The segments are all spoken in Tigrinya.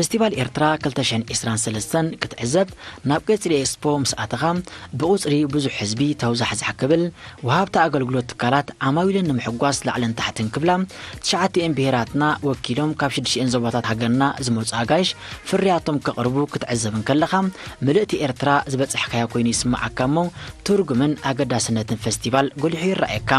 ፈስቲቫል ኤርትራ ክልተ ሽሕን ዕስራን ሰለስተን ክትዕዘብ ናብ ቀጽሪ ኤክስፖ ምስ ኣተኻ፣ ብቑጽሪ ብዙሕ ህዝቢ ተውዛሕዛሕ ክብል፣ ወሃብቲ ኣገልግሎት ትካላት ዓማዊለን ንምሕጓስ ላዕልን ታሕትን ክብላ፣ ትሽዓቲኤን ብሄራትና ወኪሎም ካብ ሽዱሽቲኤን ዞባታት ሃገርና ዝመጹ ኣጋይሽ ፍርያቶም ከቕርቡ ክትዕዘብ እንከለኻ፣ ምልእቲ ኤርትራ ዝበጻሕካዮ ኮይኑ ይስምዓካ እሞ፣ ትርጉምን ኣገዳስነትን ፈስቲቫል ጎሊሑ ይረኣየካ።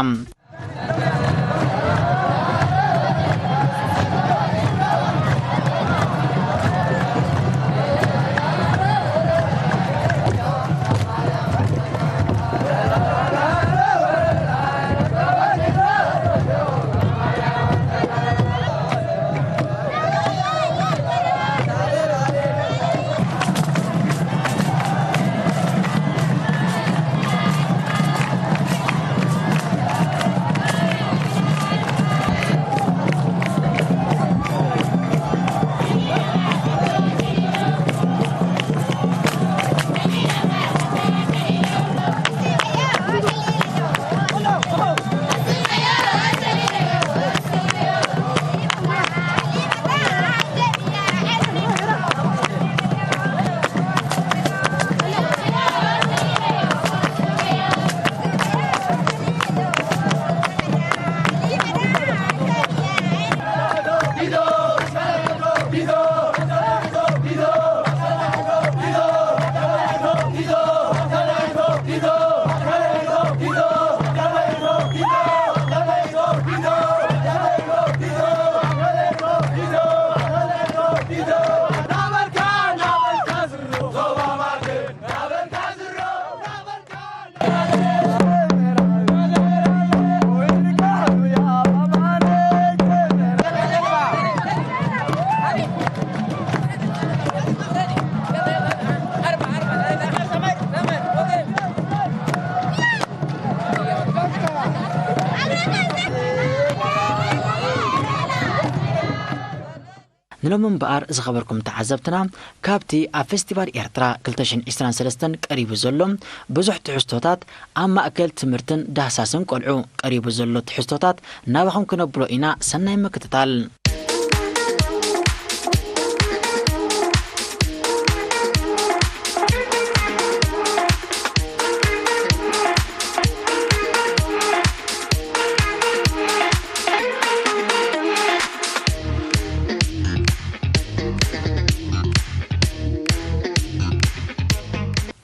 ንሎሚ እምበኣር ዝኸበርኩም ተዓዘብትና፣ ካብቲ ኣብ ፈስቲቫል ኤርትራ ክልተ ሽሕን ዕስራን ሰለስተን ቀሪቡ ዘሎ ብዙሕ ትሕዝቶታት፣ ኣብ ማእከል ትምህርትን ዳህሳስን ቆልዑ ቀሪቡ ዘሎ ትሕዝቶታት ናባኹም ክነብሎ ኢና። ሰናይ ምክትታል።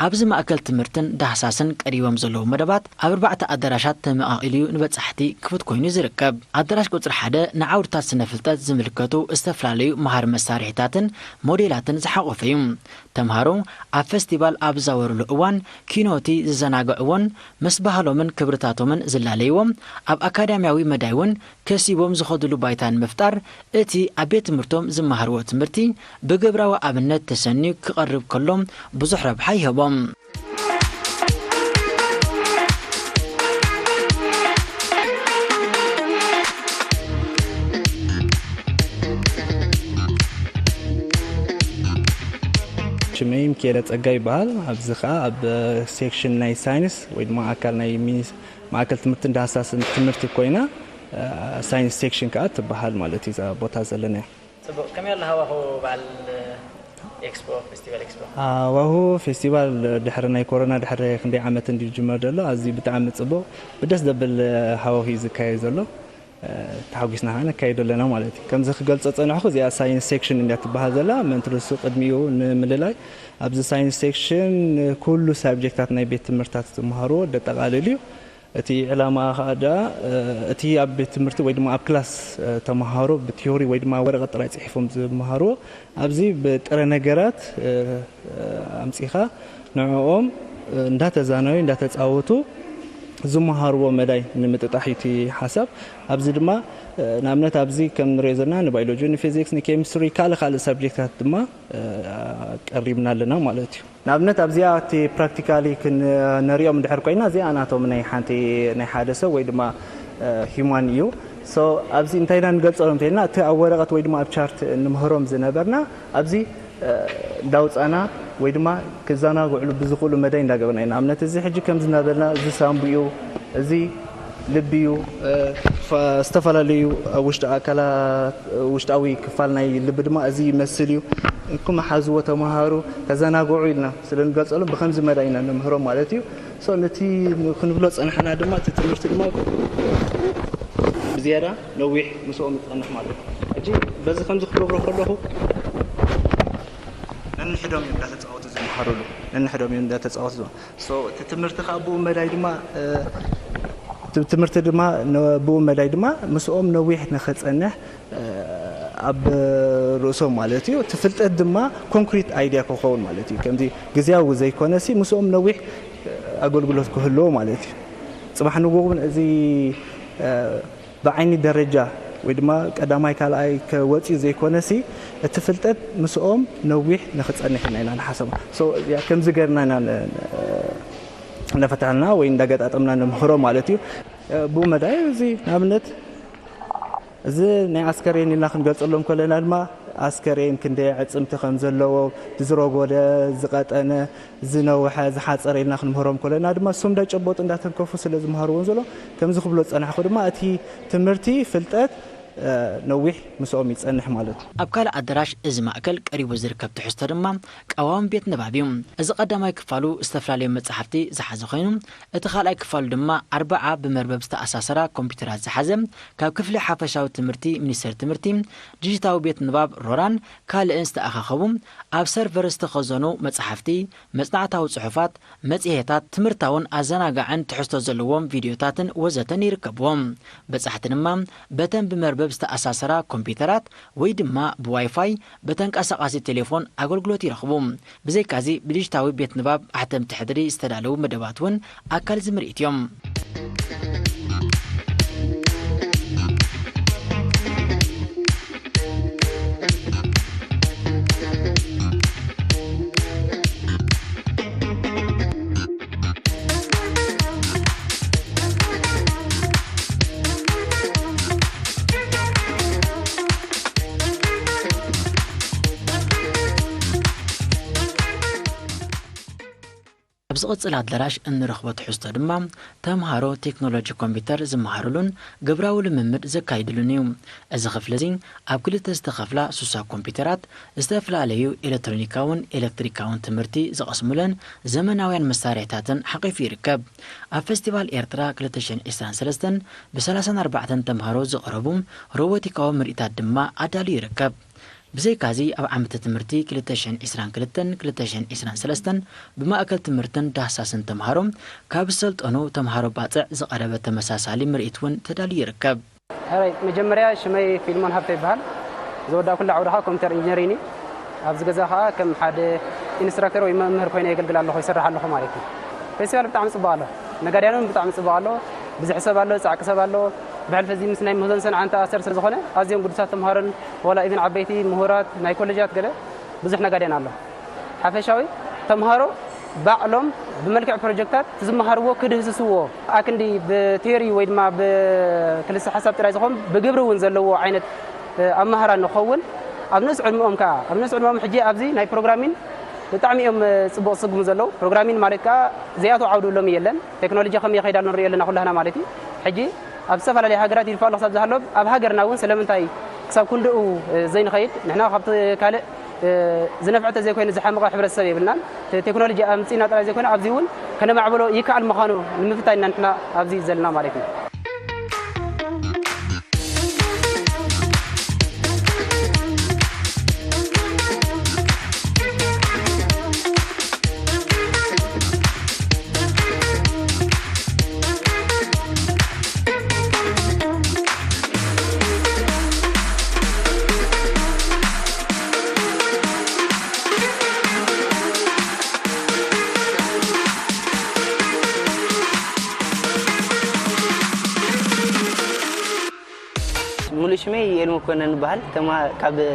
ኣብዚ ማእከል ትምህርትን ዳህሳስን ቀሪቦም ዘለዉ መደባት ኣብ ኣርባዕተ ኣዳራሻት ተመቓቒሉ እዩ ንበጻሕቲ ክፉት ኮይኑ ዝርከብ። ኣዳራሽ ቁጽሪ ሓደ ንዓውድታት ስነ ፍልጠት ዝምልከቱ ዝተፈላለዩ መሃሪ መሳርሒታትን ሞዴላትን ዝሓቖፈ እዩ። ተምሃሮ ኣብ ፈስቲቫል ኣብ ዝዛወሩሉ እዋን ኪኖቲ ዝዘናግዕዎን ምስ ባህሎምን ክብርታቶምን ዝላለይዎ፣ ኣብ ኣካዳሚያዊ መዳይ እውን ከሲቦም ዝኸድሉ ባይታ ንምፍጣር፣ እቲ ኣብ ቤት ትምህርቶም ዝመሃርዎ ትምህርቲ ብግብራዊ ኣብነት ተሰንዩ ክቐርብ ከሎ ብዙሕ ረብሓ ይህቦም። ሽመይ ሚካኤለ ጸጋ ይበሃል። ኣብዚ ኸኣ ኣብ ሴክሽን ናይ ሳይንስ ወይ ድማ ኣካል ናይ ሚኒስ-፣ ማእከል ትምህርትን ዳህሳስን ትምህርቲ ኮይና፣ ሳይንስ ሴክሽን ከኣ ትበሃል ማለት እዩ እዛ ቦታ ዘለናያ። ጽቡቕ። ከመይ ኣሎ ሃዋሁ በዓል ኤክስፖ፣ ፌስቲቫል ኤክስፖ? ሃዋሁ ፌስቲቫል ድሕሪ ናይ ኮሮና፣ ድሕሪ ክንደይ ዓመት እንድዩ ዝጅመር ዘሎ፣ ኣዝዩ ብጣዕሚ ጽቡቕ፣ ብደስ ዘብል ሃዋሁ እዩ ዝካየድ ዘሎ። ተሓጒስና ከኣ ነካይዶ ኣለና ማለት እዩ። ከምዚ ክገልጾ ጸናሕኩ፣ እዚኣ ሳይንስ ሴክሽን እንድያ ትበሃል ዘላ። ምእንቲ ርእሱ ቅድሚኡ ንምልላይ፣ ኣብዚ ሳይንስ ሴክሽን ኩሉ ሳብጀክታት ናይ ቤት ትምህርትታት ዝመሃርዎ ደጠቓልል እዩ። እቲ ዕላማ ከኣ ደኣ፣ እ፣ እቲ ኣብ ቤት ትምህርቲ ወይ ድማ ኣብ ክላስ፣ እ፣ ተመሃሮ ብቲዮሪ ወይ ድማ ወረቐት ጥራይ ጽሒፎም ዝመሃርዎ፣ ኣብዚ ብጥረ ነገራት፣ እ፣ እ፣ ኣምጺኻ ንዕኦም፣ እ፣ እንዳተዛነዩ፣ እንዳተጻወቱ ዝመሃርዎ መዳይ ንምጥጣሕ እዩ እቲ ሓሳብ። ኣብዚ ድማ፣ እ፣ ንኣብነት ኣብዚ ከም ንሪኦ ዘለና ንባዮሎጂ፣ ንፊዚክስ፣ ንኬሚስትሪ፣ ካልእ ካልእ ሳብጀክታት ድማ፣ እ፣ ቀሪብና ኣለና ማለት እዩ። ንኣብነት ኣብዚኣ እቲ ፕራክቲካሊ ክንሪኦም እንድሕር ኮይና፣ እዚኣ ኣናቶሚ ናይ ሓንቲ፣ ናይ ሓደ ሰብ ወይ ድማ፣ እ፣ ሂዩማን እዩ። ሶ ኣብዚ እንታይ ኢና ንገልጸሎም እንተኢልና፣ እቲ ኣብ ወረቐት ወይ ድማ ኣብ ቻርት ንምህሮም ዝነበርና ኣብዚ፣ እ፣ እንዳውጻና ወይ ድማ ክዘናግዕሉ ብዝኽእሉ መዳይ እንዳገበርና ኢና። ንኣብነት እዚ ሕጂ ከምዚ እናበልና፣ እዚ ሳምቡ እዩ፣ እዚ ልቢ እዩ። እ፣ ፋ-፣ ዝተፈላለዩ ኣብ ውሽጢ ኣካላት፣ ውሽጣዊ ክፋል ናይ ልቢ ድማ እዚ ይመስል እዩ። ክመሓዝዎ ተምሃሩ፣ ተዘናግዑ ኢልና ስለ ንገልጸሎም ብኸምዚ መዳ ኢና ነምህሮም ማለት እዩ። ሶ ነቲ ክንብሎ ጸናሕና ድማ እቲ ትምህርቲ ድማ ብዝያዳ ነዊሕ ምስኦም ይጸንሕ ማለት እዩ። ሕጂ በዚ ከምዚ ክገብሮ ከለኹ ነንሕዶም እዮም እንዳተጻወቱ ዝመሃሩሉ። ነንሕዶም እዮም እንዳተጻወቱ ዝመሃሩ። ሶ እቲ ትምህርቲ ከዓ ብኡ መዳይ ድማ፣ እ፣ እቲ ትምህርቲ ድማ ነ-፣ ብኡ መዳይ ድማ ምስኦም ነዊሕ ንኽጸንሕ፣ እ፣ ኣብ ርእሶም ማለት እዩ። እቲ ፍልጠት ድማ ኮንክሪት ኣይድያ ክኸውን ማለት እዩ። ከምዚ ግዜያዊ ዘይኮነሲ ምስኦም ነዊሕ፣ እ፣ ኣገልግሎት ክህልዎ ማለት እዩ። ጽባሕ ንግሆ እውን እዚ፣ እ፣ ብዓይኒ ደረጃ ወይ ድማ ቀዳማይ ካልኣይ ከወፅኡ ዘይኮነሲ እቲ ፍልጠት ምስኦም ነዊሕ ንኽፀንሕ ኢና ኢና ንሓሰቦ። ሶ፣ ያ፣ ከምዚ ገርና ኢና ን-፣ ን-፣ እናፈታሕና ወይ እንዳገጣጠምና ነምህሮ ማለት እዩ። ብኡ መዳይ እዚ ንኣብነት እዚ ናይ ኣስከሬን ኢልና ክንገልፀሎም ከለና ድማ ኣስከሬን ክንደይ ኣዕፅምቲ ከም ዘለዎ፣ ዝረጎደ፣ ዝቐጠነ፣ ዝነውሐ፣ ዝሓፀረ ኢልና ክንምህሮም ከለና ድማ እሶም እንዳጨበጡ እንዳተንከፉ ስለ ዝመሃርዎም ዘሎ ከምዚ ክብሎ ዝፀናሕኩ ድማ እቲ ትምህርቲ ፍልጠት፣ እ፣ ነዊሕ ምስኦም ይፀንሕ ማለት እዩ። ኣብ ካልእ ኣዳራሽ እዚ ማእከል ቀሪቡ ዝርከብ ትሕዝቶ ድማ ቀዋሚ ቤት ንባብ እዩ። እዚ ቀዳማይ ክፋሉ ዝተፈላለዩ መጻሕፍቲ ዝሓዘ ኮይኑ፣ እቲ ካልኣይ ክፋሉ ድማ ኣርብዓ ብመርበብ ዝተኣሳሰራ ኮምፒውተራት ዝሓዘ፣ ካብ ክፍሊ ሓፈሻዊ ትምህርቲ ሚኒስቴር ትምህርቲ፣ ዲጂታዊ ቤት ንባብ ሮራን ካልእን ዝተኣኻኸቡ፣ ኣብ ሰርቨር ዝተኸዘኑ መጻሕፍቲ፣ መጽናዕታዊ ጽሑፋት፣ መጽሔታት፣ ትምህርታውን ኣዘናጋዕን ትሕዝቶ ዘለዎም ቪድዮታትን ወዘተን ይርከብዎም። በጻሕቲ ድማ በተን ብመርበብ ዝተኣሳሰራ ኮምፒውተራት ወይ ድማ ብዋይፋይ፣ ብተንቀሳቓሲ ቴሌፎን ኣገልግሎት ይረኽቡ። ብዘይካዚ ብዲጂታዊ ቤት ንባብ ኣሕተምቲ ሕድሪ ዝተዳለዉ መደባት እውን ኣካል እዚ ምርኢት እዮም። ኣብ ዝቕጽል ኣዳራሽ እንረኽቦ ትሕዝቶ ድማ፣ ተምሃሮ ቴክኖሎጂ ኮምፒውተር ዝመሃሩሉን ግብራዊ ልምምድ ዘካይዱሉን እዩ። እዚ ክፍሊ እዚ ኣብ ክልተ ዝተኸፍላ ሱሳ ኮምፒውተራት፣ ዝተፈላለዩ ኤሌክትሮኒካውን ኤሌክትሪካውን ትምህርቲ ዝቐስሙለን ዘመናውያን መሳርሒታትን ሓቒፉ ይርከብ። ኣብ ፈስቲቫል ኤርትራ ክልተ ሽሕን ዕስራን ሰለስተን ብ ሰላሳን ኣርባዕተን ተምሃሮ ዝቐረቡ ሮቦቲካዊ ምርኢታት ድማ ኣዳልዩ ይርከብ። ብዘይካዚ፣ ኣብ ዓመተ ትምህርቲ ክልተ ሽሕን ዕስራን ክልተን ክልተ ሽሕን ዕስራን ሰለስተን ብማእከል ትምህርትን ዳህሳስን ተምሃሮ ካብ ዝሰልጠኑ ተምሃሮ ባጽዕ ዝቐረበ ተመሳሳሊ ምርኢት እውን ተዳልዩ ይርከብ። ሕራይ፣ መጀመርያ ሽመይ ፊልሞን ሃብተ ይበሃል። ዝወዳእኩሉ ዓውዲ ኸዓ ኮምፒውተር ኢንጂነሪንግ እዩ። ኣብዚ ገዛ ኸዓ ከም ሓደ ኢንስትራክተር ወይ መምህር ኮይነ የገልግል ኣለኹ፣ ይሰርሕ ኣለኹ ማለት እዩ። ፌስቲቫል ብጣዕሚ ጽቡቕ ኣሎ። ነጋድያን እውን ብጣዕሚ ጽቡቕ ኣሎ። ብዙሕ ሰብ ኣሎ፣ ጻዕቂ ሰብ ኣሎ። ብሕልፊ እዚ ምስ ናይ ምህዞን ሰንዓን ተኣሰር ስለ ዝኾነ፣ ኣዝዮም ግዱሳት ተምሃሮን ዋላ ኢቭን ዓበይቲ ምሁራት፣ ናይ ኮሌጃት ገለ ብዙሕ ነጋድያን ኣሎ። ሓፈሻዊ ተምሃሮ ባዕሎም ብመልክዕ ፕሮጀክታት ዝመሃርዎ ክድህስስዎ፣ ኣክንዲ ብቲዮሪ ወይ ድማ ብክልሰ ሓሳብ ጥራይ ዝኾን ብግብሪ እውን ዘለዎ ዓይነት፣ እ፣ ኣመሃራ ንኸውን። ኣብ ንእስ ዕድመኦም ከኣ፣ ኣብ ንእስ ዕድመኦም ሕጂ ኣብዚ ናይ ፕሮግራሚን ብጣዕሚ እዮም፣ እ፣ ጽቡቕ ዝስጉሙ ዘለዉ። ፕሮግራሚን ማለት ከኣ ዘይኣትዎ ዓውዲ ሎሚ የለን። ቴክኖሎጂ ከመይ ይኸይድ ኣሎ ንሪኦ ኣለና ኩላህና ማለት እዩ። ሕጂ ኣብ ዝተፈላለያ ሃገራት ይድፋ ኣሎ ክሳብ ዝሃሎ፣ ኣብ ሃገርና እውን ስለምንታይ ክሳብ ክንድኡ፣ እ፣ ዘይንኸይድ? ንሕና ካብቲ ካልእ፣ እ፣ ዝነፍዐ ተዘይኮይኑ ዝሓመቐ ሕብረተሰብ የብልናን። ተ-፣ ቴክኖሎጂ ኣምጺእና ጥራይ ዘይኮነ ኣብዚ እውን ከነማዕብሎ ይከኣል ምዃኑ ንምፍታይ ኢና ንሕና ኣብዚ ዘለና ማለት እዩ። ሙሉእ ሽመይ ኤልሞ ኮነን እበሃል። ተማ-፣ ካብ፣ እ፣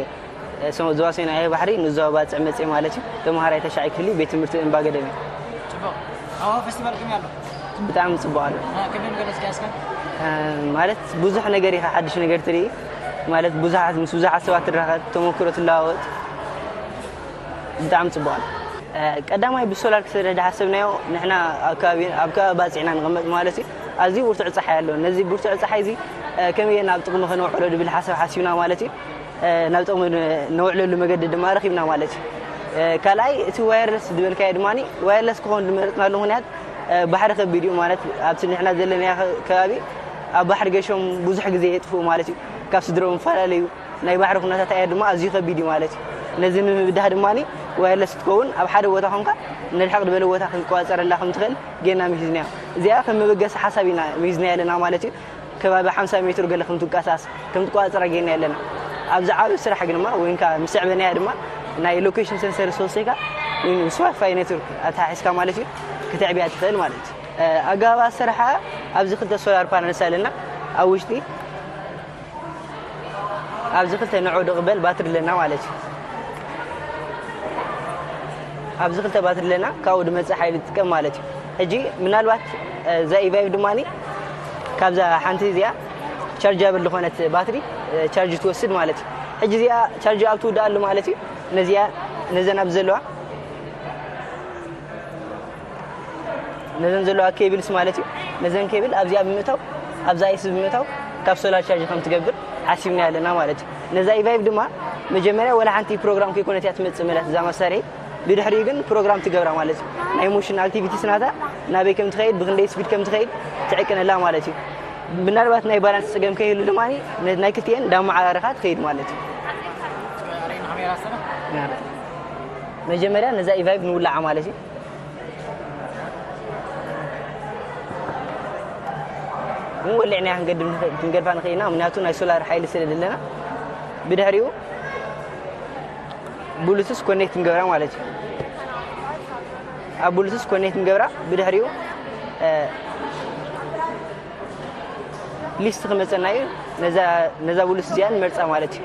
ሰ-፣ ዞባ ሰሜናዊ ባሕሪ ንዞባ ባጽዕ መጽየ ማለት እዩ። ተምሃራይ ተሻዓይ ክፍሊ ቤት ትምህርቲ እምባ ገደም እዩ። ጽቡቕ። ሃዋሁ ፌስቲቫል ከመይ ኣሎ? ብጣዕሚ ጽቡቕ ኣሎ። እ፣ ከመይ ምገለጽካዮ እስከ? እ፣ ማለት ብዙሕ ነገር ኢኻ ሓድሽ ነገር ትርኢ። ማለት ብዙሓት፣ ምስ ብዙሓት ሰባት ትራኸብ፣ ተመክሮ ትለዋወጥ። ብጣዕሚ ጽቡቕ ኣሎ። ቀዳማይ ብሶላር ክሰርሕ ዝሓሰብናዮ ንሕና ኣብ ከባቢ ኣብ ከባቢ ባፅዕና ንቐመጥ ማለት እዩ። ኣዝዩ ብርቱዕ ፀሓይ ኣሎ። ነዚ ብርቱዕ ፀሓይ እዚ ከመይ ናብ ጥቕሚ ከነውዕሎ ዝብል ሓሳብ ሓሲብና ማለት እዩ። ናብ ጥቕሚ ነውዕለሉ መገዲ ድማ ረኺብና ማለት እዩ። ካልኣይ እቲ ዋየርለስ ዝበልካዮ ድማ ዋየርለስ ክኸውን ዝመረፅናሉ ምክንያት ባሕሪ ከቢድ እዩ ማለት ኣብቲ ንሕና ዘለናዮ ከባቢ ኣብ ባሕሪ ገሾም ብዙሕ ግዜ የጥፍኡ ማለት እዩ። ካብ ስድሮም ይፈላለዩ ናይ ባሕሪ ኩነታት ኣየር ድማ ኣዝዩ ከቢድ እዩ ማለት እዩ። ነዚ ንምብዳህ ድማ ዋየርለስ ክትከውን ኣብ ሓደ ቦታ ኮንካ ነድሕቕ ዝበለ ቦታ ክትቆፃፀረላ ከም ትኽእል ጌና ምሂዝናዮ። እዚኣ ከም መበገሲ ሓሳብ ኢና ምሂዝናዮ ኣለና ማለት እዩ። ከባቢ ሓምሳ ሜትሮ ገለ ከም ትንቀሳቀስ ከም ትቆፃፀራ ጌና ኣለና። ኣብዚ ዓቢ ስራሕ ግንማ ወይንካ ምስ ኣዕበናያ ድማ ናይ ሎኬሽን ሰንሰር ተወሲካ ምስ ዋይፋይ ኔትወርክ ኣተሓሒዝካ ማለት እዩ ክትዕብያ ትኽእል ማለት እዩ። ኣገባብ ኣሰራሓ ኣብዚ ክልተ ሶላር ፓነልስ ኣለና ኣብ ውሽጢ ኣብዚ ክልተ ንዑ ድቕበል ባትሪ ኣለና ማለት እዩ። ኣብዚ ክልተ ባትሪ ኣለና ካብኡ ድመፅእ ሓይሊ ትጥቀም ማለት እዩ። ሕጂ ምናልባት እዛ ኢቫይቭ ድማ ካብዛ ሓንቲ እዚኣ ቻርጃብል ዝኾነት ባትሪ ቻርጅ ትወስድ ማለት እዩ። ሕጂ እዚኣ ቻርጅ ኣብ ትውድኣሉ ማለት እዩ ነዚኣ ነዘን ኣብ ዘለዋ ነዘን ዘለዋ ኬብልስ ማለት እዩ። ነዘን ኬብል ኣብዚኣ ብምእታው ኣብዛ ኣይስ ብምእታው ካብ ሶላር ቻርጅ ከም ትገብር ሓሲብና ኣለና ማለት እዩ። ነዛ ኢቫይቭ ድማ መጀመርያ ወላ ሓንቲ ፕሮግራም ከይኮነት እያ ትመፅእ መላት እዛ መሳርሒ ብድሕሪኡ ግን ፕሮግራም ትገብራ ማለት እዩ። ናይ ሞሽን ኣክቲቪቲስ ናታ ናበይ ከም ትኸይድ ብክንደይ ስፒድ ከም ትኸይድ ትዕቅነላ ማለት እዩ። ምናልባት ናይ ባላንስ ፀገም ከይህሉ ድማ ናይ ክልቲኤን እንዳመዓራረኻ ትኸይድ ማለት እዩ። መጀመርያ ነዛ ኢቫይቭ ንውላዓ ማለት እዩ። ግን ወሊዕና ክንገድም ክንገድፋ ንኽእልና ምክንያቱ ናይ ሶላር ሓይሊ ስለ ዘለና ብድሕሪኡ ብሉቱስ ኮኔክት ንገብራ ማለት እዩ። ኣብ ብሉቱስ ኮኔክት ንገብራ ብድሕሪኡ ሊስት ክመፀና እዩ። ነዛ ብሉቱስ እዚኣ ንመርፃ ማለት እዩ።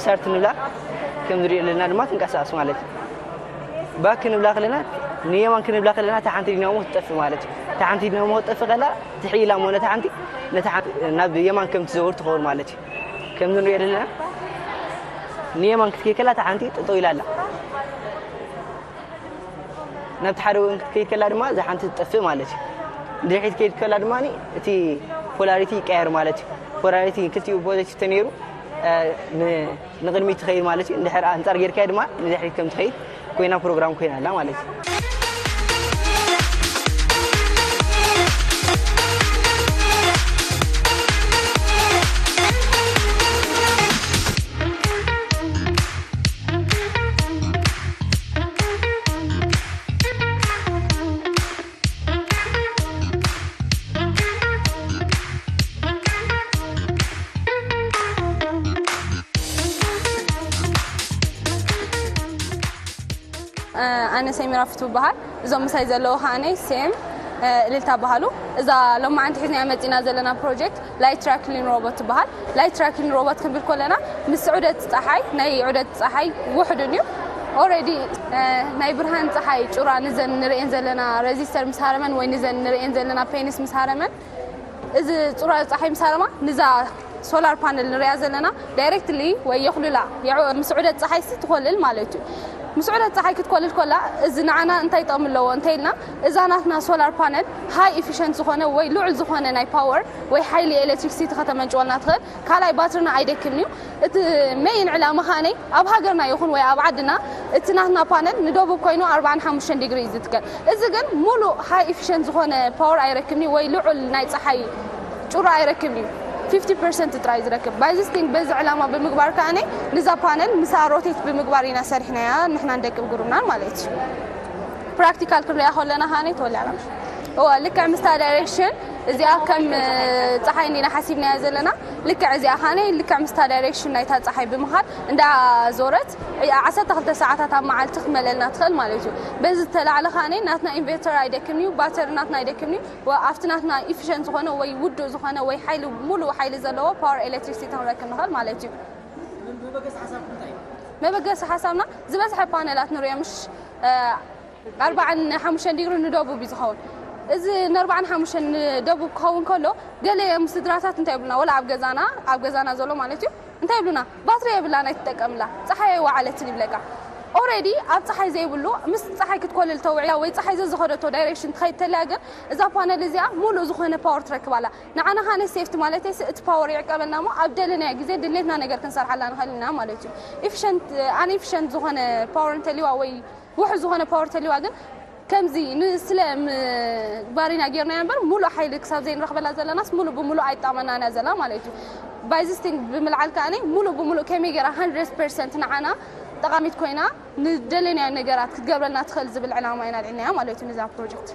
ስታርት ንብላ ከም ዝሪኦ ዘለና ድማ ትንቀሳቀስ ማለት እዩ። ባክ ክንብላ ከለና ንየማን ክንብላ ከለና እታ ሓንቲ ዲናሞ ትጠፍእ ማለት እዩ። እታ ሓንቲ ዲናሞ ክትጠፍእ ከላ ትሕይላ እሞ ነታ ሓንቲ ነታ ሓንቲ ናብ የማን ከም ትዘውር ትኸውን ማለት እዩ። ከምዚ ንሪኦ ዘለና ንየማን ክትከይድ ከላ እታ ሓንቲ ጠጠው ኢላ ኣላ። ናብቲ ሓደ ወገን ክትከይድ ከላ ድማ እዛ ሓንቲ ትጠፍእ ማለት እዩ። ንድሕሪት ከይድ ከላ ድማ እቲ ፖላሪቲ ይቀየር ማለት እዩ። ፖላሪቲ ክልቲኡ ፖዘቲቭ ተነይሩ ንቕድሚት ትኸይድ ማለት እዩ። እንድሕር ኣንፃር ጌርካዮ ድማ ንድሕሪት ከም ትኸይድ ኮይና ፕሮግራም ኮይና ኣላ ማለት እዩ። ኣነ ሰሚራ ፍቱ በሃል። እዞም ምሳይ ዘለዉ ከዓነይ ሴም እልልታ በሃሉ። እዛ ሎማዓንቲ ሒዝና መፂና ዘለና ፕሮጀክት ላይት ትራክሊን ሮቦት ትበሃል። ላይት ትራክሊን ሮቦት ክንብል ከለና ምስ ዑደት ፀሓይ ናይ ዑደት ፀሓይ ውሕዱን እዩ። ኦረዲ ናይ ብርሃን ፀሓይ ጩራ ንዘን ንርእን ዘለና ሬዚስተር ምስ ሃረመን ወይ ንዘን ንርእን ዘለና ፔንስ ምስ ሃረመን እዚ ጹራ ጸሓይ ምስ ሃረማ ንዛ ሶላር ፓነል ንሪኣ ዘለና ዳይሬክትሊ ወይ የኹልላ ምስ ዑደት ጸሓይ ሲ ትኮልል ማለት እዩ። ምስ ዑደት ጸሓይ ክትኮልል ኮላ እዚ ንዓና እንታይ ጥቕሚ ኣለዎ እንተይልና እዛ ናትና ሶላር ፓነል ሃይ ኢፊሸንት ዝኾነ ወይ ልዑል ዝኾነ ናይ ፓወር ወይ ሓይሊ ኤሌክትሪክሲቲ ከተመንጭወልና ትኽእል። ካልኣይ ባትርና ኣይደክምን እዩ። እቲ ሜይን ዕላማ ከዓነይ ኣብ ሃገርና ይኹን ወይ ኣብ ዓድና እቲ ናትና ፓነል ንደቡብ ኮይኑ ኣርባዓን ሓሙሽተን ዲግሪ እዩ ዝትከል። እዚ ግን ሙሉእ ሃይ ኢፊሸንት ዝኾነ ፓወር ኣይረክብን እዩ ወይ ልዑል ናይ ፀሓይ ጩራ ኣይረክብን እዩ። ፊፍቲ ፐርሰንት ጥራይ ዝረክብ ባይዚስቲንግ በዚ ዕላማ ብምግባር ከዓነይ ንዛ ፓነል ምሳ ሮቴት ብምግባር ኢና ሰሪሕናያ ንሕናን ደቂ ግሩብናን ማለት እዩ። ፕራክቲካል ክንሪኣ ከለና ከዓነይ ተወሊዕና እዋ ልክዕ ምስታ ዳይሬክሽን እዚኣ ከም ፀሓይ እንዲና ሓሲብናያ ዘለና ልክዕ እዚኣ ከዓነይ ልክዕ ምስታ ዳይሬክሽን ናይታ ፀሓይ ብምኻድ እንዳዞረት ዓሰርተ ክልተ ሰዓታት ኣብ መዓልቲ ክመለልና ትኽእል ማለት እዩ። በዚ ዝተላዕለ ከዓነይ ናትና ኢንቨርተር ኣይደክምን እዩ፣ ባተሪ ናትና ኣይደክምን እዩ። ወ- ኣብቲ ናትና ኢፊሸንት ዝኾነ ወይ ውዱእ ዝኾነ ወይ ሓይሊ ሙሉእ ሓይሊ ዘለዎ ፓወር ኤሌክትሪክሲቲ ክንረክብ ንኽእል ማለት እዩ። መበገሲ ሓሳብና ዝበዝሐ ፓነላት ንሪኦ ምሽ ኣርባዓን ሓሙሽተን ዲግሪ ንደቡብ እዩ ዝኸውን። እዚ ንኣርባዓን ሓሙሽተን ንደቡብ ክኸውን ከሎ ገለ እዮም ስድራታት እንታይ ይብሉና ወላ ኣብ ገዛና ኣብ ገዛና ዘሎ ማለት እዩ እንታይ ይብሉና ባትሪ የብላን ኣይትጠቀምላ ፀሓይ ኣይወዓለትን ይብለካ። Already ኣብ ፀሓይ ዘይብሉ ምስ ፀሓይ ክትኮልል ተውዕላ ወይ ፀሓይ ዘዝኸደቶ ዳይሬክሽን ትኸይድ ተልያ፣ ግን እዛ ፓነል እዚኣ ሙሉእ ዝኾነ ፓወር ትረክብ ኣላ። ንዓና ኻነ ሴፍቲ ማለት እቲ ፓወር ይዕቀበልና እሞ ኣብ ደለናዮ ግዜ ድሌትና ነገር ክንሰርሓላ ንኽእል ኢና ማለት እዩ። ኢፊሽንት ኣን ኢፊሽንት ዝኾነ ፓወር እንተልዋ ወይ ውሑ ዝኾነ ፓወር ተልዋ፣ ግን ከምዚ ንስለ ባሪና ጌርና እምበር ሙሉእ ሓይሊ ክሳብ ዘይንረኽበላ ዘለናስ ሙሉእ ብሙሉእ ኣይጣመናና ዘላ ማለት እዩ። ባይዚ ስቲንግ ብምልዓል ከኣኒ ሙሉእ ብሙሉእ ከመይ ገይራ ሃንድረድ ፐርሰንት ንዓና ጠቓሚት ኮይና ንደለናዮ ነገራት ክትገብረልና ትኽእል ዝብል ዕላማ ኢና ልዕልናዮ ማለት እዩ። ንዛ ፕሮጀክት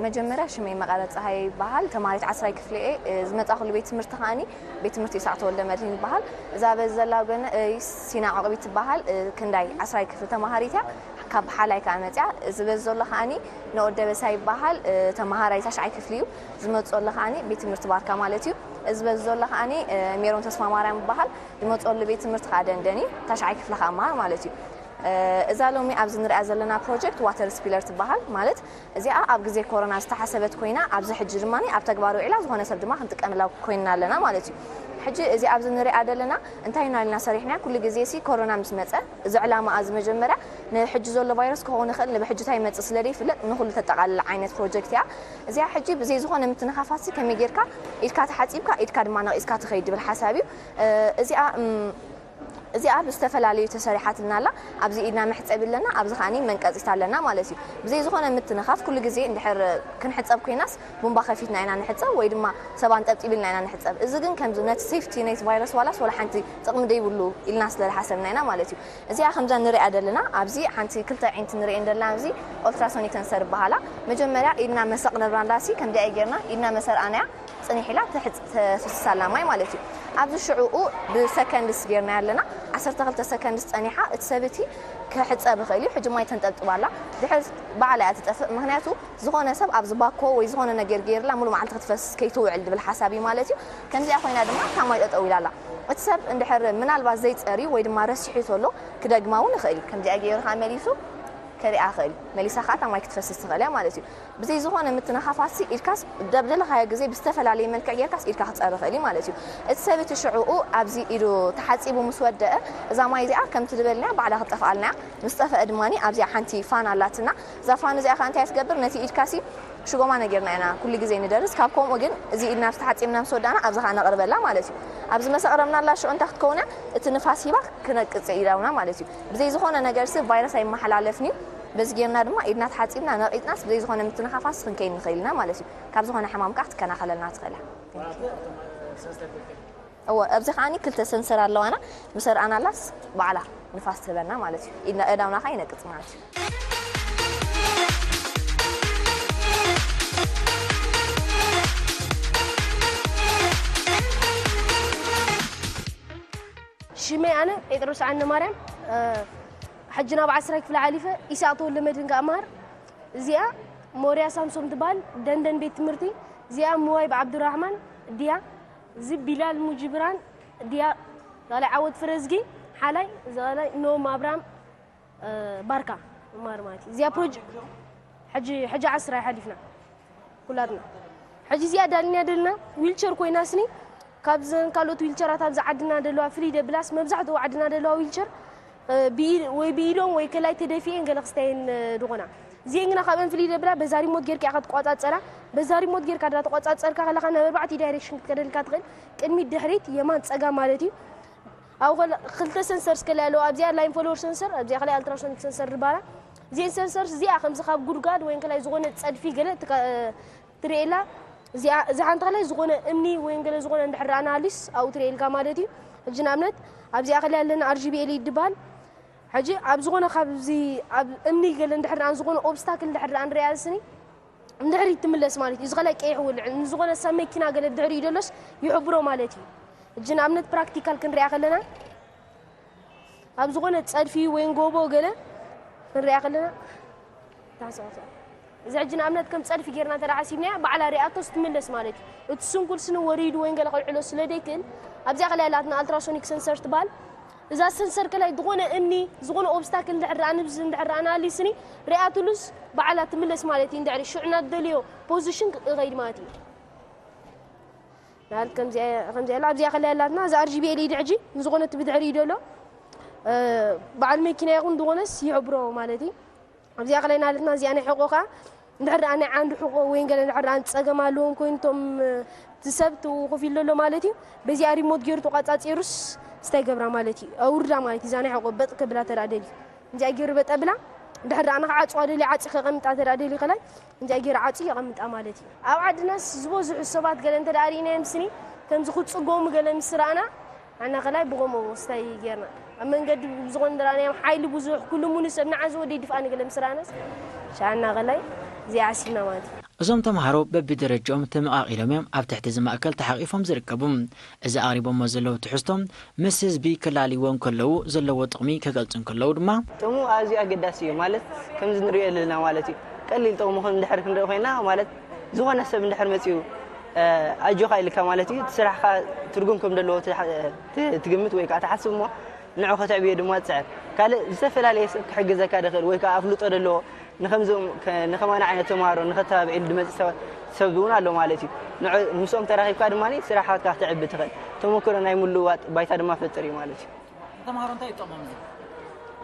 መጀመርያ ሽመይ መቐለ ፀሃይ ይበሃል። ተማሃሪት ዓስራይ ክፍሊ እየ። ዝመፃእኩሉ ቤት ትምህርቲ ከዓኒ ቤት ትምህርቲ ይስዓት ተወልደ መድህን ይበሃል። እዛ በዚ ዘላ ጎነ ሲና ዕቑብ ትበሃል። ክንዳይ ዓስራይ ክፍሊ ተማሃሪት እያ። ካብ ሓላይ ከዓ መፅያ። እዚ በዚ ዘሎ ከዓኒ ንኦድ ደበሳ ይበሃል። ተማሃራይ ታሽዓይ ክፍሊ እዩ። ዝመፅኦ ኣሎ ከዓኒ ቤት ትምህርቲ ባርካ ማለት እዩ። እዚ በዚ ዘሎ ከዓኒ ሜሮን ተስፋ ማርያም ይበሃል። ዝመፅኦሉ ቤት ትምህርቲ ከዓ ደንደን እዩ። ታሽዓይ ክፍሊ ከዓ መሃር ማለት እዩ። እዛ ሎሚ ኣብዚ ንሪኣ ዘለና ፕሮጀክት ዋተር ስፒለር ትበሃል። ማለት እዚኣ ኣብ ግዜ ኮሮና ዝተሓሰበት ኮይና ኣብዚ ሕጂ ድማ ኣብ ተግባር ውዒላ ዝኾነ ሰብ ድማ ክንጥቀምላ ኮይንና ኣለና ማለት እዩ። ሕጂ እዚ ኣብዚ ንሪኣ ዘለና እንታይ ኢና ኢልና ሰሪሕና? ኩሉ ግዜ ሲ ኮሮና ምስ መፀ እዚ ዕላማ እዚ መጀመርያ ንሕጂ ዘሎ ቫይረስ ክኸውን ይኽእል ንብሕጂ እንታይ ይመፅእ ስለ ዘይፍለጥ ንኹሉ ተጠቓልል ዓይነት ፕሮጀክት እያ። እዚኣ ሕጂ ብዘይ ዝኾነ ምትንኻፋት ሲ ከመይ ጌርካ ኢድካ ተሓፂብካ ኢድካ ድማ ነቒስካ ትኸይድ ዝብል ሓሳብ እዩ። እዚኣ እዚኣ ብዝተፈላለዩ ተሰሪሓትልና ኣላ። ኣብዚ ኢድና መሕፀቢ ኣለና፣ ኣብዚ ከዓኒ መንቀፂት ኣለና ማለት እዩ። ብዘይ ዝኾነ ምትንኻፍ ኩሉ ግዜ እንድሕር ክንሕፀብ ኮይናስ ቡምባ ከፊትና ኢና ንሕፀብ ወይ ድማ ሰብ ኣንጠብጢብልና ኢና ንሕፀብ። እዚ ግን ከምዚ ነቲ ሴፍቲ ናይቲ ቫይረስ ዋላስ ወላ ሓንቲ ጥቕሚ ዘይብሉ ኢልና ስለ ዝሓሰብና ኢና ማለት እዩ። እዚኣ ከምዛ ንሪኣ ዘለና ኣብዚ ሓንቲ ክልተ ዓይነት ንሪኤን ዘለና ኣብዚ ኦልትራሶኒክ ሰንሰር ይበሃላ። መጀመርያ ኢድና መሰቕ ነብራንዳሲ ከምዚኣ ጌርና ኢድና መሰርኣናያ ፅኒሕ ኢላ ተፍስስ ኣላ ማይ ማለት እዩ። ኣብዚ ሽዕኡ ብሰከንድስ ጌርና ኣለና። ዓሰርተ ክልተ ሰከንድስ ፀኒሓ እቲ ሰብ እቲ ክሕፀብ ይኽእል እዩ። ሕጂ ማይ ተንጠብጥብ ኣላ። ድሕር ባዕላ እያ ትጠፍእ። ምክንያቱ ዝኾነ ሰብ ኣብዚ ባኮ ወይ ዝኾነ ነገር ገይርላ ሙሉ መዓልቲ ክትፈስስ ከይትውዕል ዝብል ሓሳብ እዩ ማለት እዩ። ከምዚኣ ኮይና ድማ እታ ማይ ጠጠው ኢላ ኣላ። እቲ ሰብ እንድሕር ምናልባት ዘይፀርዩ ወይ ድማ ረሲሑ ተሎ ክደግማ እውን ይኽእል እዩ። ከምዚኣ ገይሩ ከዓ መሊሱ ከሪኣ ይኽእል እዩ። መሊሳ ከዓ እታ ማይ ክትፈስስ ትኽእል እያ ማለት እዩ። ብዘይ ዝኾነ ምትንኻፋሲ ኢድካስ ደብደለኻዮ ግዜ ብዝተፈላለየ መልክዕ ጌርካስ ኢድካ ክፀሪ ይኽእል እዩ ማለት እዩ። እቲ ሰብ እቲ ሽዕኡ ኣብዚ ኢዱ ተሓፂቡ ምስ ወደአ እዛ ማይ እዚኣ ከምቲ ዝበልናያ ባዕላ ክትጠፍኣልና እያ። ምስ ጠፍአ ድማ ኣብዚኣ ሓንቲ ፋን ኣላትና። እዛ ፋን እዚኣ ከዓ እንታይ ትገብር? ነቲ ኢድካሲ ሽጎማ ነጌርና ኢና ኩሉ ግዜ ንደርስ። ካብ ከምኡ ግን እዚ ኢድና ምስ ተሓፂብና ምስ ወዳእና ኣብዚ ከዓ ነቕርበላ ማለት እዩ። ኣብዚ መሰቕረብናላ ሽዑ እንታይ ክትከውን እያ? እቲ ንፋስ ሂባ ክነቅፅ ኢላውና ማለት እዩ። ብዘይ ዝኾነ ነገር ሲ ቫይረስ ኣይመሓላለፍን እዩ። በዚ ጌርና ድማ ኢድና ተሓፂብና ነቒፅናስ ብዘይ ዝኾነ ምትንኻፋስ ክንከይድ ንኽእል ኢና ማለት እዩ። ካብ ዝኾነ ሕማም ከዓ ክትከናኸለልና ትኽእል እያ። እወ፣ ኣብዚ ከዓኒ ክልተ ሰንሰር ኣለዋና። ምሰርኣናላስ ባዕላ ንፋስ ትህበና ማለት እዩ። ኢድና እዳውና ከዓ ይነቅፅ ማለት እዩ። ሽመይ ኣነ ጴጥሮስ ዓነ ማርያም ሕጂ ናብ ዓስራይ ክፍሊ ዓሊፈ ኢሳቅ ተወልደ መድህን ከኣ መሃር። እዚኣ ሞርያ ሳምሶም ትበሃል ደንደን ቤት ትምህርቲ። እዚኣ ምዋይ ብዓብዱራሕማን ድያ። እዚ ቢላል ሙጅብራን ድያ። ካልኣይ ዓወት ፍረዝጊ ሓላይ፣ እዚ ካልኣይ ኖም ኣብርሃም ባርካ መሃር ማለት እዩ። እዚኣ ፕሮጀ ሕጂ ሕጂ ዓስራይ ሓሊፍና ኩላትና። ሕጂ እዚኣ ዳልኛ ደልና ዊልቸር ኮይና ስኒ ካብዘን ካልኦት ዊልቸራት ኣብዚ ዓድና ደለዋ ፍልይ ደብላስ መብዛሕትኡ ዓድና ደለዋ ዊልቸር ወይ ብኢዶም ወይ ከላይ ተደፊኤን ገለ ክስተየን ዝኾና። እዚኤን ግና ካብአን ፍልይ ደብላ በዛ ሪሞት ጌርካ ኢኻ ትቆጻጸራ። በዛ ሪሞት ጌርካ ዳ ተቆጻጸርካ ከለኻ ናብ ኣርባዕተ ዳይሬክሽን ክትከደልካ ትኽእል። ቅድሚት ድሕሪት የማን ጸጋም ማለት እዩ። ኣብ ክልተ ሰንሰር ስከላ ኣለዋ ኣብዚኣ ላይን ፎሎወር ሰንሰር ኣብዚኣ ከላይ ኣልትራሶኒክ ሰንሰር ድባላ። እዚኤን ሰንሰርስ እዚኣ ከምዚ ካብ ጉድጓድ ወይ ከላይ ዝኾነ ጸድፊ ገለ ትርእየላ። እዚኣ እዛ ሓንቲ ከላይ ዝኾነ እምኒ ወይ ገለ ዝኾነ እንድሕር ረኣና ሃሊስ ኣብኡ ትርእየልካ ማለት እዩ። ሕጂ ንኣብነት ኣብዚኣ ከላይ ኣለና ኣርጂቢኤል ይድባል። ሕጂ ኣብ ዝኾነ ካብዚ ኣብ እምኒ ገለ እንድሕር ረኣን ዝኾነ ኦብስታክል እንድሕር ረኣን ሪኣ ስኒ እንድሕር ትምለስ ማለት እዩ። እዚ ከላይ ቀይሕ ውልዕ ንዝኾነ ሰብ መኪና ገለ ድሕሪ ደሎስ ይሕብሮ ማለት እዩ። ሕጂ ንኣብነት ፕራክቲካል ክንሪኣ ከለና ኣብ ዝኾነ ጸድፊ ወይ ጎቦ ገለ ክንሪኣ ከለና ታንሳዋሳ እዚ ሕጂ ንኣብነት ከም ጸድፊ ጌርና እንተ ሓሲብናያ ባዕላ ሪኣቶስ ትምለስ ማለት እዩ። እቲ ስንኩል ስኒ ወሪዱ ወይ ገለ ከልዕሎ ስለ ደይክእል ኣብዚኣ ከላይ ኣላትና ኣልትራሶኒክ ሰንሰር ትበሃል። እዛ ሰንሰር ከላይ ዝኾነ እምኒ፣ ዝኾነ ኦብስታክል እንድሕር ደኣ ንብዚ እንድሕር ደኣ ንኣሊስኒ፣ ሪኣትሉስ ባዕላ ትምለስ ማለት እዩ። እንድሕሪ ሽዑ ናብ ደልዮ ፖዚሽን ክኸይድ ማለት እዩ። ንኣብነት ከምዚኣ፣ ከምዚኣ ኣላ፣ ኣብዚኣ ከላይ ኣላትና፣ እዛ ኣር ጂ ቢ ኤል ኢ ዲ ሕጂ ንዝኾነ እቲ ብድሕሪ እዩ ደሎ፣ እ፣ በዓል መኪና ይኹን ዝኾነስ ይሕብሮ ማለት እዩ። ኣብዚኣ ከላይ ናለትና፣ እዚኣ ናይ ሕቆ ከኣ እንድሕር ደኣ ናይ ዓንዲ ሕቆ ወይ ገለ እንድሕር ደኣ ጸገም ኣለዎም ኮይኑ፣ እቶም፣ እቲ ሰብ እቲ ኮፍ ኢሉ ዘሎ ማለት እዩ፣ በዚኣ ሪሞት ገይሩ ተቋጻጺሩስ እንታይ ይገብራ ማለት እዩ፣ ኣውርዳ ማለት እዩ። እዛ ናይ ሕቆ በጥ ከብላ ተራ ደልዩ፣ እንዚኣ ገይሩ በጥ ኣብላ፣ እንድሕር ደኣ ንኽዓጽዋ ደልዩ፣ ዓጽዩ ከቐምጣ ተራ ደልዩ ከላይ፣ እንዚኣ ገይሩ ዓጽዩ የቐምጣ ማለት እዩ። ኣብ ዓድናስ ዝበዝሑ ሰባት ገለ እንተ ደኣ ርኢናዮም ስኒ፣ ከምዚ ክጽገሙ ገለ ምስ ረኣና፣ ኣና ከላይ ብኸምኡ ስታይ ጌርና። ኣብ መንገዲ ብዝኾነ ደኣ ናይ ሓይሊ ብዙሕ፣ ኩሉ ሙሉ ሰብ ንዓ ዝወደይ ድፍኣኒ ገለ ምስ ረኣናስ፣ ሻና ከላይ እዚኣ ዓሲብና ማለት እዩ። እዞም ተምሃሮ በብደረጃኦም ተመቓቒሎም እዮም ኣብ ትሕቲ እዚ ማእከል ተሓቒፎም ዝርከቡ። እዚ ኣቕሪቦሞ ዘለዉ ትሕዝቶ ምስ ህዝቢ ከላልይዎ እንከለዉ ዘለዎ ጥቕሚ ከገልጹ እንከለዉ ድማ፣ ጥቕሙ ኣዝዩ ኣገዳሲ እዩ። ማለት ከምዚ ንሪኦ ዘለና ማለት እዩ። ቀሊል ጥቕሙ ከም እንድሕር ክንርኢ ኮይና ማለት ዝኾነ ሰብ እንድሕር መጺኡ፣ እ፣ ኣጆኻ ኢልካ ማለት እዩ፣ እቲ ስራሕኻ ትርጉም ከም ዘለዎ ትሓ-፣ ት-፣ ትግምት ወይ ከዓ ትሓስብ እሞ ንዑ ከተዕብዮ ድማ ትጽዕር። ካልእ ዝተፈላለየ ሰብ ክሕግዘካ ድኽእል ወይ ከዓ ኣፍልጦ ደለዎ ንኸምዞም ከ-፣ ንኸማና ዓይነት ተምሃሮ ንኸተባብዕ ኢሉ ዝመጽእ ሰብ፣ ሰብ እውን ኣሎ ማለት እዩ። ንዑ ምስኦም ተራኺብካ ድማ ስራሓትካ ክተዕቢ ትኽእል። ተመክሮ ናይ ምልውዋጥ ባይታ ድማ ፈጥር እዩ ማለት እዩ። ተምሃሮ እንታይ ይጠቕሞም እዚ?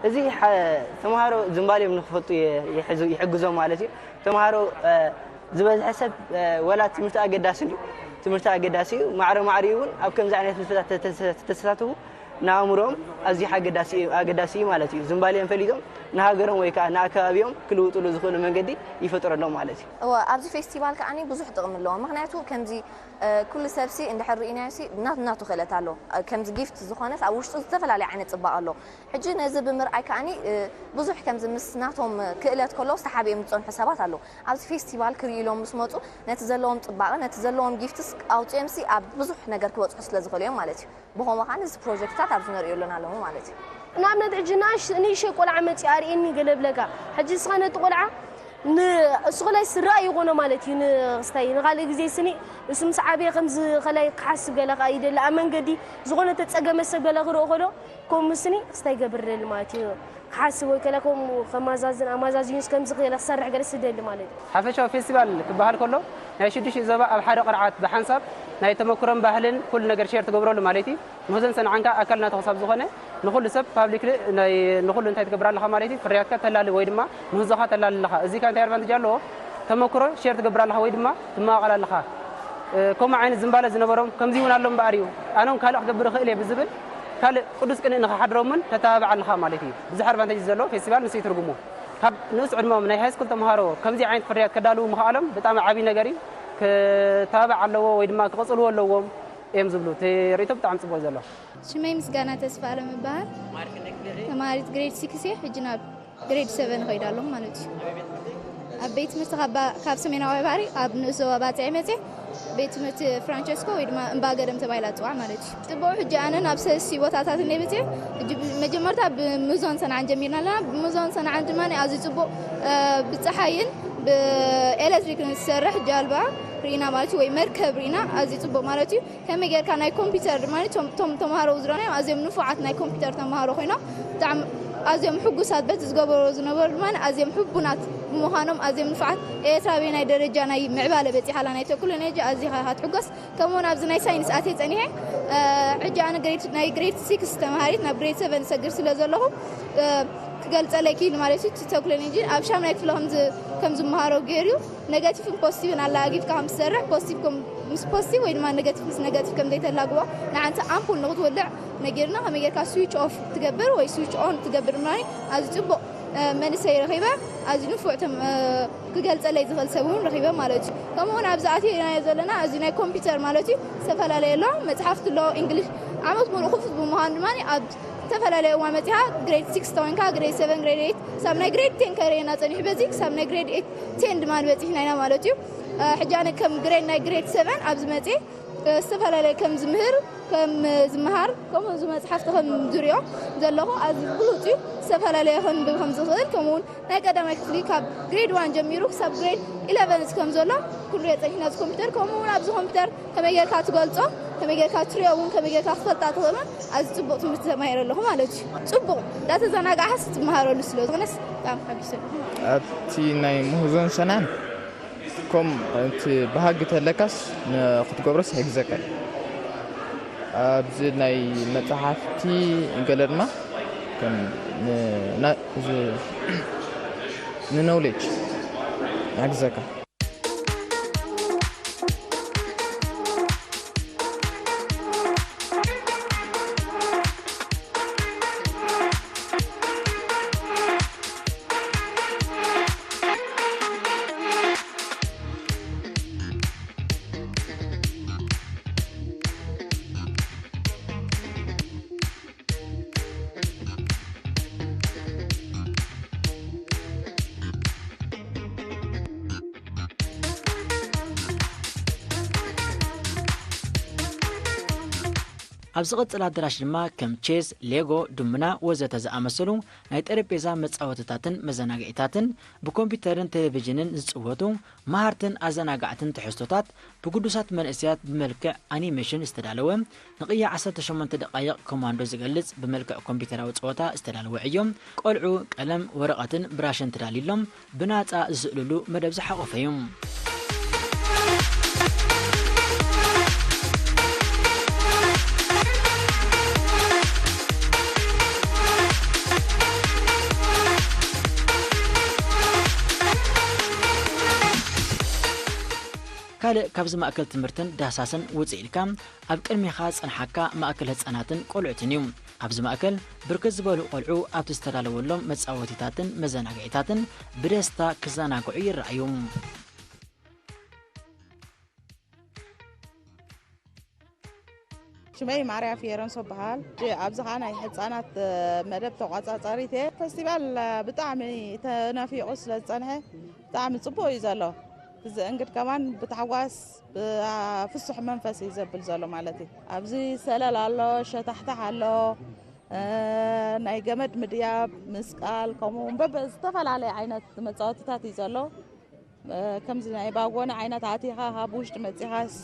እዚ ሓ-፣ ተምሃሮ ዝንባሌም ንክፈልጡ የ-፣ ይሕዙ-፣ ይሕግዞም ማለት እዩ። ተምሃሮ፣ እ፣ ዝበዝሐ ሰብ፣ እ፣ ወላ ትምህርቲ ኣገዳሲ እዩ። ትምህርቲ ኣገዳሲ እዩ። ማዕረ ማዕሪኡ እውን ኣብ ከምዚ ዓይነት ንጥፈታት ተተ-፣ ተተሳተፉ ንኣእምሮኦም ኣዝዩ ሓገዳሲ እዩ፣ ኣገዳሲ እዩ ማለት እዩ። ዝንባሌኦም ፈሊጦም ንሃገሮም ወይ ከዓ ንኣከባቢኦም ክልውጥሉ ዝኽእሉ መንገዲ ይፈጥረሎም ማለት እዩ። እወ፣ ኣብዚ ፌስቲቫል ከዓኒ ብዙሕ ጥቕሚ ኣለዎ። ምኽንያቱ ከምዚ፣ እ፣ ኩሉ ሰብሲ እንድሕር ርኢናዮሲ ናቱ ናቱ ክእለት ኣሎ። እ፣ ከምዚ ጊፍት ዝኾነስ ኣብ ውሽጡ ዝተፈላለየ ዓይነት ጽባቐ ኣሎ። ሕጂ ነዚ ብምርኣይ ከዓኒ፣ እ፣ ብዙሕ ከምዚ ምስ ናቶም ክእለት ከለዉ ዝተሓቢኦም ዝጸንሑ ሰባት ኣለዉ። ኣብዚ ፌስቲቫል ክርእዩ ኢሎም ምስ መጹ ነቲ ዘለዎም ጽባቐ፣ ነቲ ዘለዎም ጊፍትስ ኣውጺኦምሲ ኣብ ብዙሕ ነገር ክበጽሑ ስለ ዝኽእሉ እዮም ማለት እዩ። ብኸምኡ ከዓኒ እዚ ፕሮጀክትታት ኣብዚ ንርእዮ ኣለና ኣለዉ ማለት እዩ። ንኣብነት ሕጂ ንእሽ-፣ ንእሽተይ ቆልዓ መጺኡ ኣርእየኒ ገለ ብለካ። ሕጂ ንስኻ ነቲ ቆልዓ ን-፣ እሱ ከላይ ስራእ ይኾኖ ማለት እዩ። ንክስታይ ንኻልእ ግዜ ስኒ እሱ ምስ ዓበየ ከምዚ ከላይ ክሓስብ ገለ ከኣ ይደሊ። ኣብ መንገዲ ዝኾነ ተጸገመ ሰብ ገለ ክርኢ ከሎ ከምኡ ስኒ ክስታይ ይገብር ደሊ ማለት እዩ። ክሓስብ ወይ ከለ ከምኡ ከማዛዝን ኣማዛዚኑስ ከምዚ ገለ ክሰርሕ ገለ ስደሊ ማለት እዩ። ሓፈሻዊ ፌስቲቫል ክበሃል ከሎ ናይ ሽዱሽተ ዞባ ኣብ ሓደ ቅርዓት ብሓንሳብ ናይ ተመክሮን ባህልን ኩሉ ነገር ሼር ትገብረሉ ማለት እዩ። ምህዞን ሰንዓን ከኣ ኣካል ናትኻ ክሳብ ዝኾነ ንኹሉ ሰብ ፓብሊክሊ ናይ ንኹሉ እንታይ ትገብር ኣለኻ ማለት እዩ፣ ፍርያትካ ተላሊ ወይ ድማ ምህዞኻ ተላሊ ኣለኻ። እዚ ከኣ እንታይ ኣድቫንቴጅ ኣለዎ? ተመክሮ ሼር ትገብር ኣለኻ ወይ ድማ ትመቓቐል ኣለኻ። እ፣ ከምኡ ዓይነት ዝንባለ ዝነበሮም ከምዚ እውን ኣሎ እምበኣር እዩ፣ ኣነ እውን ካልእ ክገብር እኽእል እየ ብዝብል ካልእ ቅዱስ ቅንኢ ንኽሓድሮምን ተተባብዕ ኣለኻ ማለት እዩ። ብዙሕ ኣድቫንቴጅ ዘለዎ ፌስቲቫል ንሱ እዩ ትርጉሙ። ካብ ንኡስ ዕድመኦም ናይ ሃይስኩል ተምሃሮ ከምዚ ዓይነት ፍርያት ከዳልዉ ምኽኣሎም ብጣዕሚ ዓብዪ ነገር እዩ። ክተባብዕ ኣለዎ ወይ ድማ ክቕጽልዎ ኣለዎም እዮም ዝብሉ። እቲ ርእይቶ ብጣዕሚ ጽቡቕ እዩ ዘሎ። ሽመይ ምስጋና ተስፋ ኣለም እበሃል። ተማሃሪት ግሬድ ሲክስ እየ። ሕጂ ናብ ግሬድ ሰቨን እኸይድ ኣለኹ ማለት እዩ። ኣብ ቤት ትምህርቲ ካብ ባ-፣ ካብ ሰሜናዊ ባሕሪ ኣብ ንኡስ ዞባ ባጽዕ መጽየ ቤት ትምህርቲ ፍራንቸስኮ ወይ ድማ እምባ ገደም ተባሂላ ትጽዋዕ ማለት እዩ። ጽቡቕ፣ ሕጂ ኣነ ናብ ሰለስቲ ቦታታት እንደ በጽየ። ሕጂ ብ-፣ መጀመርታ ብምዞን ሰንዓን ጀሚርና ኣለና። ብምዞን ሰንዓን ድማ ኣዝዩ ጽቡቕ፣ እ፣ ብጸሓይን ብኤሌክትሪክን ዝሰርሕ ጃልባ ርኢና ማለት እዩ፣ ወይ መርከብ ርኢና፣ ኣዝዩ ጽቡቕ ማለት እዩ። ከመይ ጌርካ ናይ ኮምፒውተር ድማ፣ እቶም፣ እቶም ተምሃሮ ዝረኣናዮም ኣዝዮም ንፉዓት ናይ ኮምፒውተር ተምሃሮ ኮይኖም፣ ብጣዕሚ ኣዝዮም ሕጉሳት በቲ ዝገበሮ ዝነበሩ ድማ ኣዝዮም ሕቡናት ብምዃኖም ኣዝዮም ንፉዓት። ኤርትራ ኣበየናይ ደረጃ ናይ ምዕባለ በጺሓ ኣላ ናይ ቴክኖሎጂ ኣዚኻ ኢኻ ትሕጎስ። ከምኡውን ኣብዚ ናይ ሳይንስ ኣትየ ጸኒሐ፣ እ፣ ሕጂ ኣነ ግሬድ፣ ናይ ግሬድ ሲክስ ተምሃሪት ናብ ግሬድ ሰቨን ዝሰግር ስለ ዘለኹ፣ እ፣ ክገልጸለይ ክኢሉ ማለት እዩ። እቲ ቴክኖሎጂ ኣብ ሻምናይ ክፍለ ከም ዝ-፣ ከም ዝመሃሮ ገይሩ እዩ። ኔጋቲቭን ፖዚቲቭን ኣላጊብካ ከም ትሰርሕ፣ ፖዚቲቭ ከም፣ ምስ ፖዚቲቭ ወይ ድማ ኔጋቲቭ ምስ ኔጋቲቭ ከም ዘይተላግቦ፣ ንሓንቲ ኣምፑል ንኽትውልዕ ነጊርና፣ ከመይ ጌርካ ስዊች ኦፍ ትገብር ወይ ስዊች ኦን ትገብር ምናምን ኣዝዩ ጽቡቕ፣ እ፣ መንእሰይ ረኺበ፣ ኣዝዩ ንፉዕ ተም-፣ እ፣ ክገልጸለይ ዝኽእል ሰብ እውን ረኺበ ማለት እዩ። ከምኡ እውን ኣብዚ ኣትየናዮ ዘለና፣ እዚ ናይ ኮምፒውተር ማለት እዩ፣ ዝተፈላለየ ኣሎ፣ መጽሓፍቲ ኣሎ፣ እንግሊሽ፣ ዓመት ሙሉእ ክፉት ብምዃኑ ድማ ኣብ ዝተፈላለየ እዋን መጺኻ፣ ግሬድ ሲክስ ተኾይንካ፣ ግሬድ ሰቨን፣ ግሬድ ኤይት፣ ክሳብ ናይ ግሬድ ቴን ከርእየና ጸኒሑ፣ በዚ ክሳብ ናይ ግሬድ ኤይት፣ ቴን ድማ በጺሕና ኢና ማለት እዩ። ሕጂ ኣነ ከም ግሬድ ናይ ግሬድ ሰቨን ኣብዚ መፅእ ዝተፈላለየ ከም ዝምህር ከም ዝመሃር ከምኡ እዚ መፅሓፍቲ ከም ዝሪኦ ዘለኹ ኣዚ ብሉፅ እዩ። ዝተፈላለየ ከንብብ ከም ዝኽእል ከምኡ እውን ናይ ቀዳማይ ክፍሊ ካብ ግሬድ ዋን ጀሚሩ ክሳብ ግሬድ ኢለቨን ከም ዘሎ ኩሉ የፀኒሕና እዚ ኮምፒውተር ከምኡ እውን ኣብዚ ኮምፒውተር ከመይ ጌርካ ትገልጾ ከመይ ጌርካ ትሪኦ እውን ከመይ ጌርካ ክፈልጣ ትኽእልን ኣዚ ፅቡቕ ትምህርቲ ተማሂረ ኣለኹ ማለት እዩ። ፅቡቕ እንዳተዘናጋዕካስ ትመሃረሉ ስለ ዝኾነስ ብጣዕሚ ሓጒሰ ኣለኹ። ኣብቲ ናይ ምህዞን ሰናን ከም እቲ ባህጊ ተለካስ ክትገብሮስ ይሕግዘካ እዩ። ኣብዚ ናይ መፅሓፍቲ ገለ ድማ ከም ንኖውሌጅ ይሕግዘካ። ኣብ ዝቕጽል ኣዳራሽ ድማ ከም ቼዝ፣ ሌጎ፣ ዱምና ወዘተ ዝኣመሰሉ ናይ ጠረጴዛ መጻወትታትን መዘናግዒታትን ብኮምፒውተርን ቴሌቪዥንን ዝጽወቱ መሃርትን ኣዘናጋዕትን ትሕዝቶታት ብግዱሳት መንእሰያት ብመልክዕ ኣኒሜሽን ዝተዳለወ ንቕያ ዓሰርተ ሸሞንተ ደቓይቕ ኮማንዶ ዝገልጽ ብመልክዕ ኮምፒውተራዊ ጸወታ ዝተዳለወ ዕዮ ቆልዑ ቀለም፣ ወረቐትን ብራሽን ተዳልዩሎም ብናጻ ዝስእልሉ መደብ ዝሓቖፈ እዩ። ካልእ ካብዚ ማእከል ትምህርትን ዳህሳስን ውፅእ ኢልካ ኣብ ቅድሜኻ ዝፀንሓካ ማእከል ህፃናትን ቆልዑትን እዩ። ኣብዚ ማእከል ብርክት ዝበሉ ቆልዑ ኣብቲ ዝተዳለወሎም መፃወቲታትን መዘናግዒታትን ብደስታ ክዘናግዑ ይረኣዩ። ሽመይ ማርያ ፊየረንሶ በሃል። ኣብዚ ኸዓ ናይ ሕፃናት መደብ ተቋፃፃሪት እየ። ፈስቲቫል ብጣዕሚ ተነፊቑ ስለ ዝፀንሐ ብጣዕሚ ፅቡቕ እዩ ዘሎ። እዚ እንግድ ከማን ብታሕጓስ ብፍሱሕ መንፈስ እዩ ዘብል ዘሎ ማለት እዩ። ኣብዚ ሰለል ኣሎ፣ ሸታሕታሕ ኣሎ፣ ናይ ገመድ ምድያብ፣ ምስቃል፣ ከምኡ እውን በበ ዝተፈላለየ ዓይነት መፃወትታት እዩ ዘሎ። ከምዚ ናይ ባጎኒ ዓይነት ኣቲኻ ካብ ውሽጢ መፂኻስ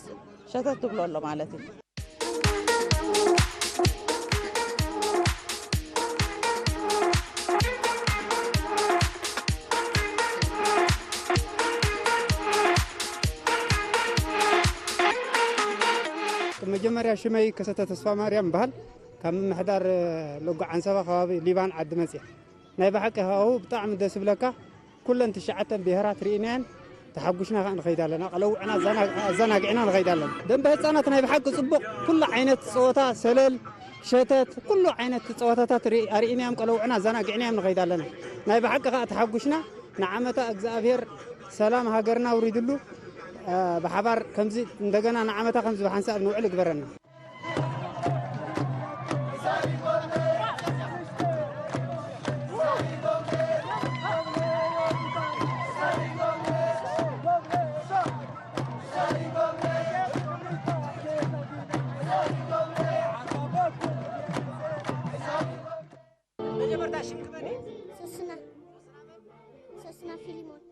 ሸተት ትብሎ ኣሎ ማለት እዩ። መጀመርያ ሽመይ ከሰተ ተስፋ ማርያም በሃል ካብ ምምሕዳር ሎጎ ዓንሰባ ከባቢ ሊባን ዓዲ መፅያ። ናይ ብሓቂ ሃው ብጣዕሚ ደስ ይብለካ። ኩለን ትሽዓተን ብሄራት ርኢናየን ተሓጉሽና ከዓ ንኸይድ ኣለና። ቀለውዕና ኣዘናግዕና ንኸይድ ኣለና። ደንበ ህፃናት ናይ ብሓቂ ፅቡቕ ኩሉ ዓይነት ፀወታ ሰለል ሸተት ኩሉ ዓይነት ፀወታታት ኣርኢናዮም ቀለውዕና ኣዘናግዕናዮም ንኸይድ ኣለና። ናይ ብሓቂ ከዓ ተሓጉሽና ንዓመታ እግዚኣብሔር ሰላም ሃገርና ኣውሪድሉ ብሓባር ከምዚ እንደገና ንዓመታ ከምዚ ብሓንሳብ ንውዕል ይግበረና። መጀመርታ ሽም ክመን እዩ? ሶስና ሶስና ፊሊሞን።